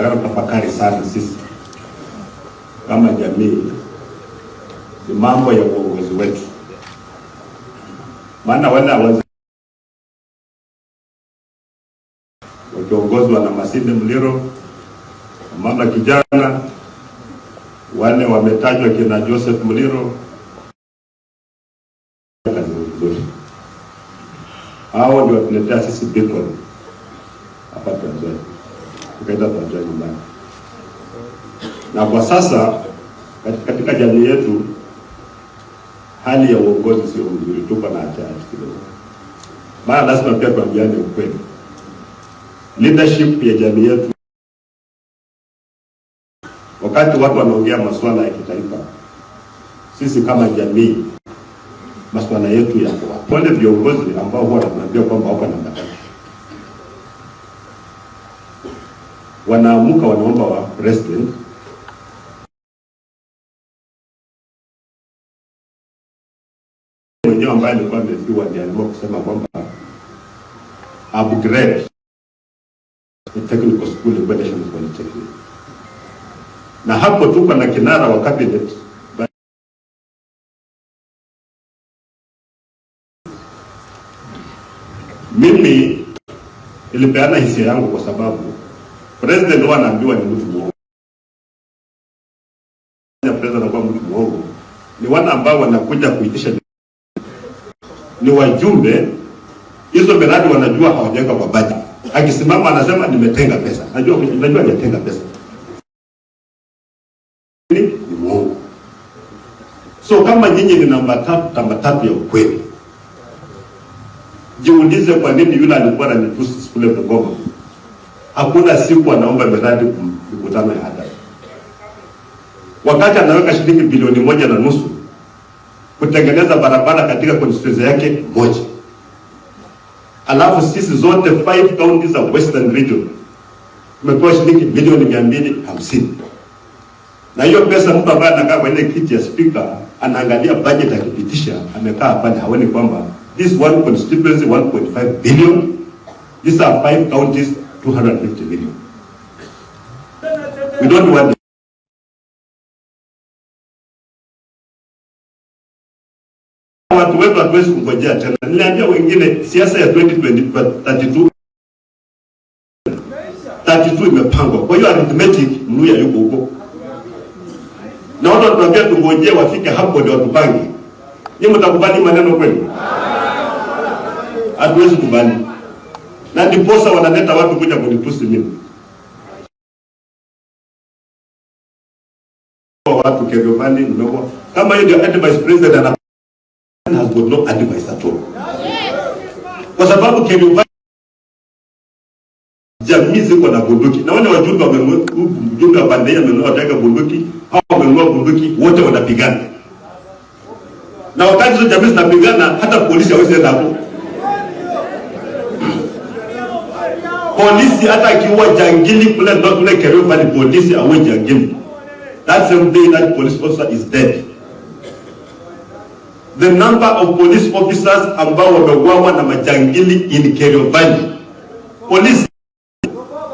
Nataka tafakari sana sisi kama jamii ni mambo ya uongozi wetu, maana wale wakiongozwa na Masinde Muliro, mama kijana, wale wametajwa kina Joseph Muliro, kazi nzuri. Hao ndio watuletea sisi beacon hapa Tanzania, tukaenda Tanzania nyumbani. Na kwa sasa katika jamii yetu hali ya uongozi sio mzuri, tuko na hatari kidogo. Maana lazima pia tuambiane ukweli, leadership ya jamii yetu, wakati watu wanaongea masuala ya kitaifa, sisi kama jamii masuala yetu yako wapi? Wale viongozi ambao huwa wanatuambia kwamba wako namba tatu wanaamuka wanaomba wa president mwenyewe ambaye alikuwa amefiwa ndiye aliamua kusema kwamba upgrade the technical school in National Polytechnic, na hapo tuko na kinara wa cabinet. Mimi nilipeana hisia yangu kwa sababu president huwa anaambiwa ni mtu mwongo. President anakuwa mtu mwongo ni wana ambao wanakuja kuitisha, ni wajumbe hizo miradi wanajua hawajaweka kwa budget. Akisimama anasema nimetenga pesa, najua hajatenga pesa, ni mwongo. So kama nyinyi ni namba tatu ya ukweli, jiulize kwa nini yule alikuwa ananitusi kule Bungoma, hakuna siku anaomba miradi mikutano ya hadhara, wakati anaweka shilingi bilioni 1.5 kutengeneza barabara katika constituency yake moja, alafu sisi zote five counties za Western Region tumepewa shilingi milioni 250, na hiyo pesa mtu ambaye anakaa kwa ile kiti ya speaker anaangalia budget akipitisha, amekaa pale haoni kwamba this one constituency 1.5 billion, these are five counties 250 million. We don't want watu wetu, hatuwezi kungojea tena. Niliambia wengine siasa ya 2032 32 imepangwa, kwa hiyo arithmetic Mluya yuko huko, na watu wanatuambia tungojee wafike hapo ndio watupange. Nyinyi mtakubali maneno kweli? Hatuwezi kubali, na ndiposa wanaleta watu kuja kunitusi mimi. Watu Kerio Valley nimekuwa kama hiyo ndio advice president ana has got no advice at all, kwa sababu Kerio Valley jamii ziko na bunduki na wale wajumbe wamenunua, mjumbe wa pande hii amenunua wataweka bunduki, hao wamenunua bunduki, wote wanapigana. Na wakati hizo jamii zinapigana, hata polisi hawezi enda hapo. Polisi hata akiua jangili kule ndo kule Kerio Valley, polisi aue jangili, that same day that police officer is dead. The number of police officers ambao wameuawa na majangili in Kerio Valley, polisi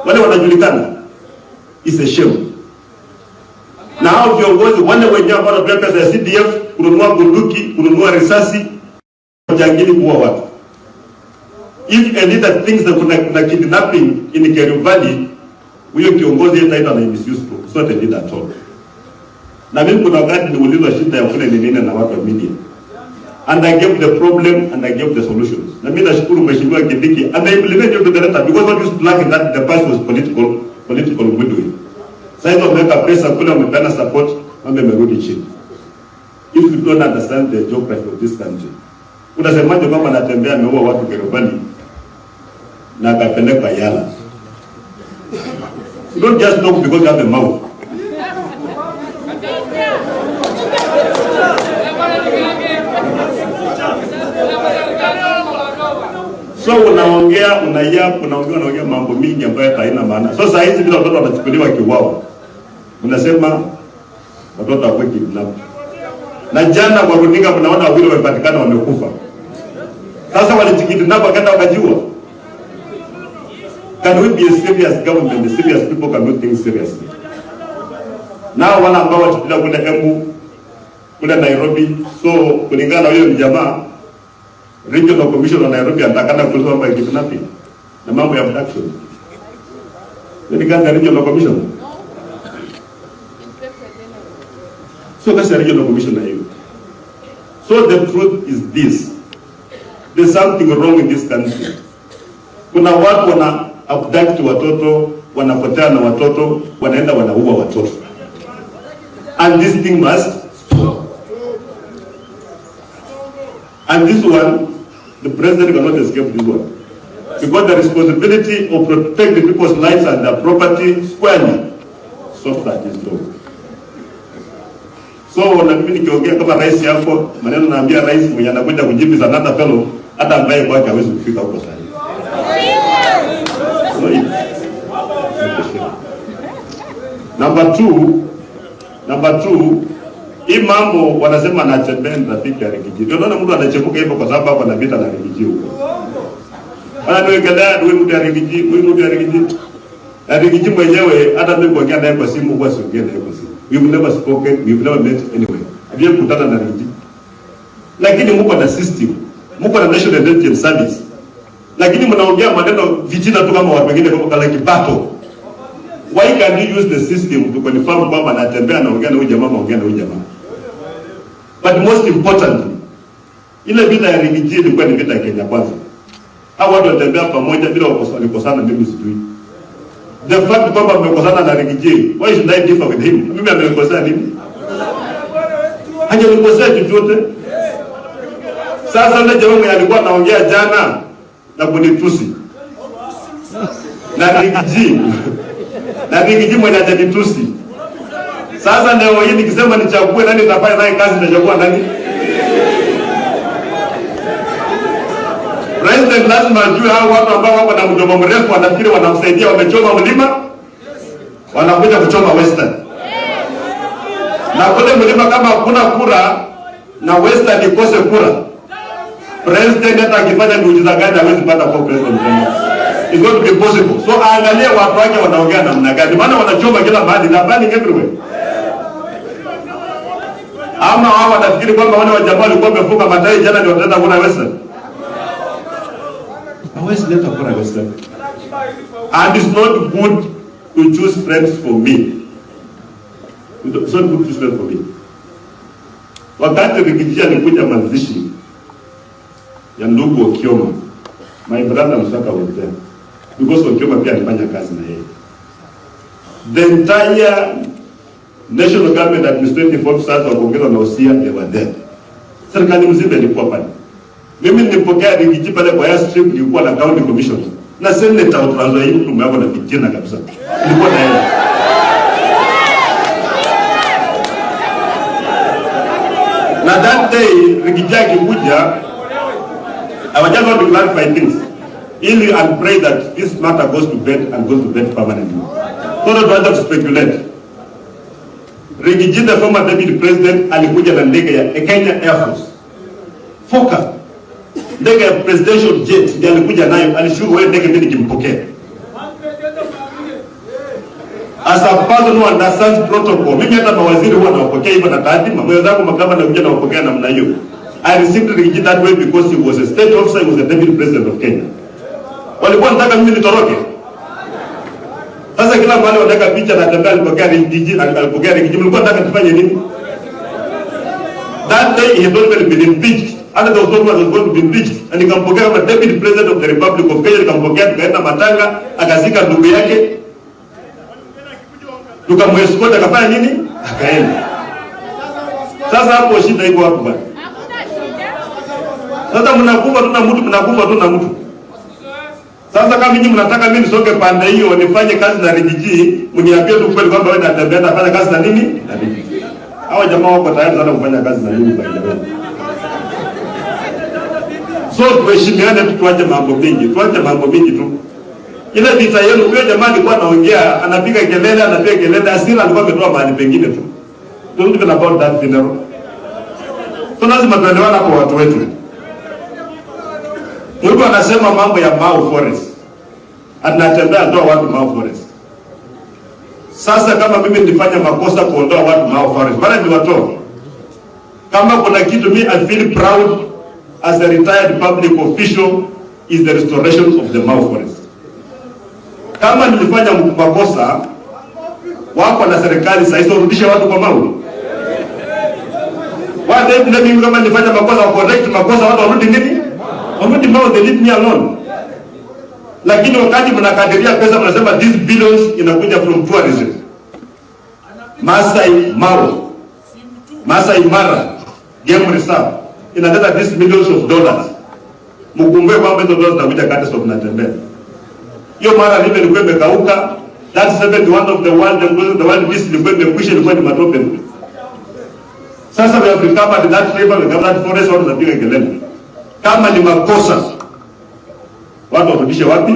wale wanajulikana, is a shame. Na hao viongozi wale wenyewe ambao wanapewa pesa ya CDF kununua bunduki, kununua risasi, jangili kuua watu. If a leader thinks that kuna kidnapping in Kerio Valley, huyo kiongozi yeye title ana misuse to, it's not a leader at all. Na mimi kuna wakati niliulizwa shida ya kule ni nini na watu wa media. And I gave the problem and I gave the solutions. Na mimi nashukuru Mheshimiwa Kindiki and I implemented to the letter because what used to lack in that the past was political goodwill. Sasa hizo wameweka pesa kule, wamepeana support, mambo yamerudi chini. If you don't understand the geography of this country, unasemaje kwamba anatembea ameua watu Kerio Valley na akapelekwa Yala? You don't just talk because you have a mouth. So unaongea unayap, unaongea unaongea mambo mingi ambayo haina maana. So saa hizi vile watoto wanachukuliwa kiwao, unasema watoto hawakuwa kidnapped. Na jana kwa runinga mnaona wawili wamepatikana wamekufa. Sasa walijikidnap wakaenda wakajiua. Can we be a serious government? The serious people can do things seriously. Nao wale ambao wataendelea kule Embu, kule Nairobi, so kulingana na huyo jamaa, Regional Commissioner wa Nairobi anatakana kuuliza mambo ya kidnapping na mambo ya abduction. Hiyo ni kazi ya Regional Commissioner. Inspector General. So kazi ya Regional Commissioner hiyo. So the truth is this. There's something wrong in this country. Kuna watu wana abduct watoto, wanapotea na watoto, wanaenda wanaua watoto. And this thing must stop. And this one, the president cannot escape this one. Because the responsibility of protect the people's lives and their property squarely stops at his door. So na mimi nikiongea kama rais hapo, maneno naambia rais mwenye anakuja kujibu is another fellow, hata ambaye kwake hawezi kufika huko sasa. So number two, hii mambo wanasema anatembea ni rafiki ya Riggy G. Ndio naona mtu anachemuka hivyo kwa sababu hapo anapita na Riggy G huko. Ananiwekelea huyu mtu ya Riggy G, huyu mtu ya Riggy G. Na Riggy G mwenyewe hata mimi kuongea naye kwa simu huwa siongee naye kwa simu. We've never spoken, we've never met anywhere. Hatujawahi kukutana na Riggy G. Lakini mko na system, mko na National Intelligence Service. Lakini mnaongea maneno vijina tu kama watu wengine kama like battle. Why can't you use the system to confirm kwamba anatembea naongea na huyu jamaa, naongea na huyu jamaa? But most importantly, ile vita ya Riggy G ilikuwa ni vita ya Kenya Kwanza. Hao watu walitembea pamoja bila walikosana, mimi sijui. The fact kwamba mmekosana na Riggy G, why should I differ with him? Mimi amenikosea nini? Hajanikosea chochote. Sasa yule jamaa mwenye alikuwa anaongea jana na kunitusi na Riggy G, na Riggy G mwenye hajanitusi. Sasa leo hii nikisema nichague nani nitafanya naye kazi, nitachagua nani? President lazima ajue hao watu ambao wako na mdomo mrefu wanafikiri wanamsaidia, wamechoma mlima, wanakuja kuchoma Western. Na kule mlima kama hakuna kura na Western ikose kura, president hata akifanya miujiza gani hawezi pata kwa president tena. It's going to be impossible. So aangalie watu wake wanaongea namna gani, maana wanachoma kila mahali, na burning everywhere. Ama wao wanafikiri kwamba wale wajamaa walikuwa wamefunga matai jana ndio wataenda kura Western. Hawezi leta kura Western. And it's not good to choose friends for me. It's not good to choose friends for me. Wakati Riggy G alikuja mazishi ya ndugu Okioma, my brother Musaka was there. Because Okioma pia alifanya kazi na yeye. The entire national government administrative officers wakuongezwa na Osia, they were there. Serikali mzima ilikuwa pale. Mimi nilipokea Riggy G pale kwa airstrip, nilikuwa na county commissioner na senator wa Trans Nzoia, mtu mwako na vijana kabisa. Nilikuwa na yeye. Na that day Riggy G akikuja, I was just want to clarify things. Ili and pray that this matter goes to bed and goes to bed permanently. So don't want to speculate. Riggy G, the former deputy president, alikuja na ndege ya Kenya Air Force. Fokker. Ndege ya presidential jet ndiye alikuja nayo, alishuka wewe ndege mimi nikimpokea. As a person who understands protocol, mimi hata mawaziri huwa nawapokea hivyo na taadhima. Mwenzangu makama nakuja nawapokea namna hiyo. I received Riggy G that way because he was a state officer, he was the deputy president of Kenya. Walikuwa wanataka mimi nitoroke. Sasa kila mahali wanataka picha na tembea, alipokea Riggy G, alipokea Riggy G. Mlikuwa mnataka tufanye nini? That day he had not even been impeached. Under the authority was going to be impeached. And nikampokea kama deputy president of the Republic of Kenya, nikampokea tukaenda Matanga, akazika ndugu yake. Tukamwescort akafanya nini? Akaenda. Sasa hapo shida iko wapi bwana? Sasa mnakufa tu na mtu, mnakufa tu na mtu. Sasa kama nyinyi mnataka mimi nisonge pande hiyo nifanye kazi na Riggy G, mniambie tu kweli kwamba wewe unatembea nafanya kazi na nini? Na Riggy G. Hawa jamaa wako tayari sana kufanya kazi na mimi by the way. So tuheshimiane tu, tuache mambo mingi, tuache mambo mingi tu. Ile vita yenu, huyo jamaa alikuwa anaongea, anapiga kelele, anapiga kelele, hasira alikuwa ametoa mahali pengine tu. Don't even about that funeral. So lazima tuelewane kwa watu wetu. Mtu anasema mambo ya Mau Forest. Anatembea toa watu Mau Forest. Sasa kama mimi nilifanya makosa kuondoa watu Mau Forest, bana niwatoa. Kama kuna kitu me I feel proud as a retired public official is the restoration of the Mau Forest. Kama nilifanya makosa, wako na serikali sasa hizo rudishe watu kwa Mau. Why they mimi kama nilifanya makosa wa correct makosa, watu warudi nini? Warudi Mau, they leave me alone. Lakini wakati mnakadiria pesa mnasema these billions inakuja from tourism. Masai Mau, Masai Mara Game Reserve inaleta these millions of dollars. Mkumbuke kwamba hizo dollars zinakuja courtesy of Natembeya. Hiyo Mara River ilikuwa imekauka, that 71 of the world beast ilikuwa imekwisha, ilikuwa ni matope. Sasa we have recovered that river, we recovered that forest, watu wanapiga kelele. Kama ni makosa, watu warudishe wapi?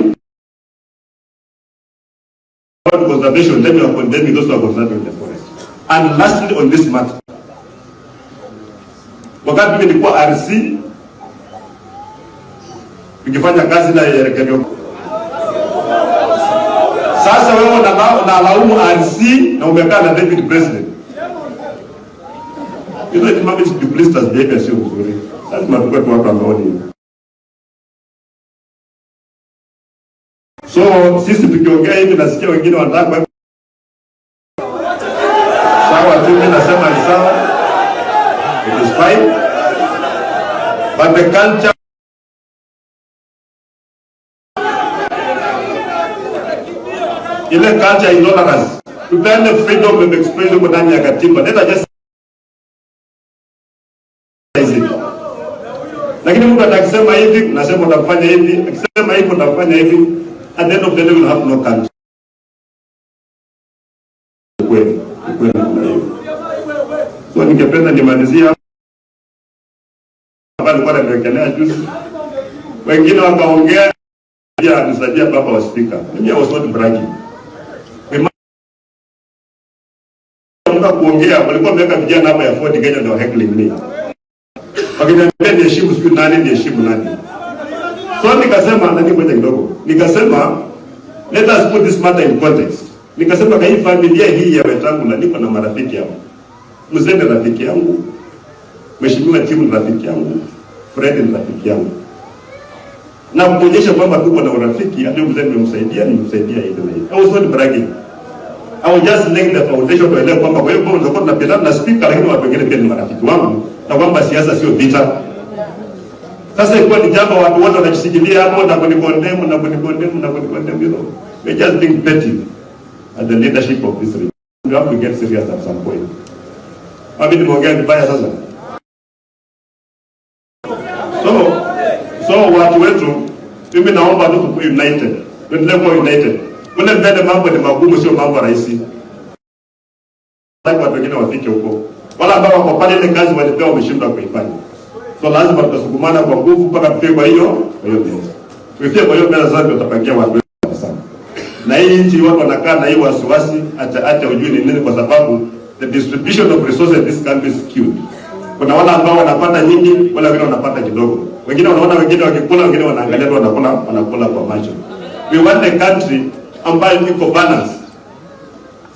About conservation, then you are condemning those who are conserving the forest. And lastly on this matter, wakati mimi nilikuwa RC tukifanya kazi na Yerekerio. Sasa wewe unalaumu RC na umekaa na deputy president. Hizo ni mambo duplicitous behavior, sio mzuri. Lazima tukue tu watu ambao ni so sisi tukiongea hivi nasikia wengine wanataka sawa tu, mimi nasema ni sawa. It is fine. But the culture ile culture intolerance, tupeane freedom of expression ndani ya katiba. Let us just it. Lakini mtu atakisema hivi, unasema utafanya hivi, akisema hivi utafanya hivi, at the end of the day we'll have no country. Kweli, kweli kuna hiyo. So ningependa nimalizie hapa, nilikuwa nimewekelea juzi. Wengine wakaongea ya nisaidia baba wa speaker. Mimi I was not bragging. Mka kuongea, walikuwa wameweka vijana hapa ya Ford Kenya ndio heckling me. Wakiniambia niheshimu sijui nani, niheshimu nani. So nikasema nani, ngoja kidogo. Nikasema let us put this matter in context. Nikasema kwa hii familia hii ya Wetangula niko na marafiki hapa. Mzee ni rafiki yangu, Mheshimiwa Timu ni rafiki yangu, Fred ni rafiki yangu. Na kuonyesha kwamba tuko na urafiki, hata mzee nimemsaidia, nimemsaidia hivi na hivi. I was not bragging. I was just laying the foundation tuelewe kwamba kwa hiyo kwa tunapendana na speaker, lakini watu wengine pia ni marafiki wangu, na kwamba siasa sio vita. Sasa ilikuwa ni jambo watu wote wanajishikilia hapo na kunicondemn na kunicondemn na kunicondemn, you know. We just being petty at the leadership of this region. We have to get serious at some point. Mimi nimeongea vibaya sasa. So watu wetu, mimi naomba tu tukue united. Tuendelee kuwa united. Kule mbele mambo ni magumu, sio mambo rahisi. Watu wengine wafike huko. Wala ambao wako pale, ile kazi walipewa wameshindwa kuifanya. So lazima tutasukumana kwa nguvu mpaka tufike kwa hiyo meza. Tukifika kwa hiyo meza sasa ndio tutapangia watu wetu sana. Na hii nchi watu wanakaa na hii wasiwasi, acha ujui ni nini, kwa sababu the distribution of resources in this country is skewed. Kuna wale ambao wanapata nyingi, wale wengine wanapata kidogo. Wengine wanaona wengine wakikula, wengine wanaangalia tu wanakula kwa macho. We want a country ambayo iko balance.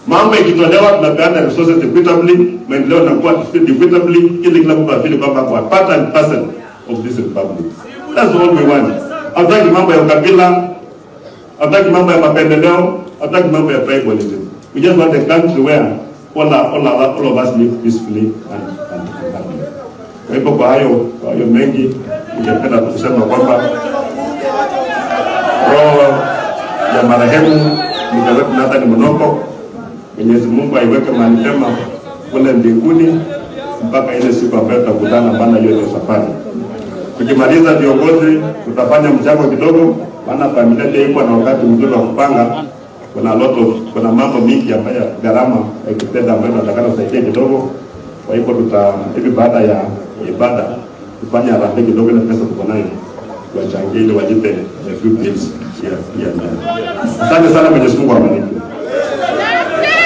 Mambo ikitolewa tunapeana resources equitably, maendeleo yanakuwa distributed equitably, ili kila mtu afeel kwamba kwa part and parcel of this republic. That's all we want. Hatutaki mambo ya ukabila, hatutaki mambo ya mapendeleo, hatutaki mambo ya tribalism. We just want a country where all of us live peacefully and happily. Kwa hivyo kwa hayo mengi ningependa kusema kwamba roho ya marehemu mzee wetu Nathan Munoko, Mwenyezi Mungu aiweke mahali pema kule mbinguni mpaka ile siku ambayo tutakutana, maana hiyo ndio safari. Tukimaliza viongozi, tutafanya mchango kidogo, maana familia pia iko na wakati mzuri wa kupanga. Kuna lot of, kuna mambo mingi ambayo gharama ya kifedha ambayo tunataka kusaidia kidogo. Kwa hivyo tuta hivi baada ya ibada tufanye harambee kidogo, ile pesa tuko nayo tuwachangie ili walipe a few bills ya. Asante sana, Mwenyezi Mungu awabariki.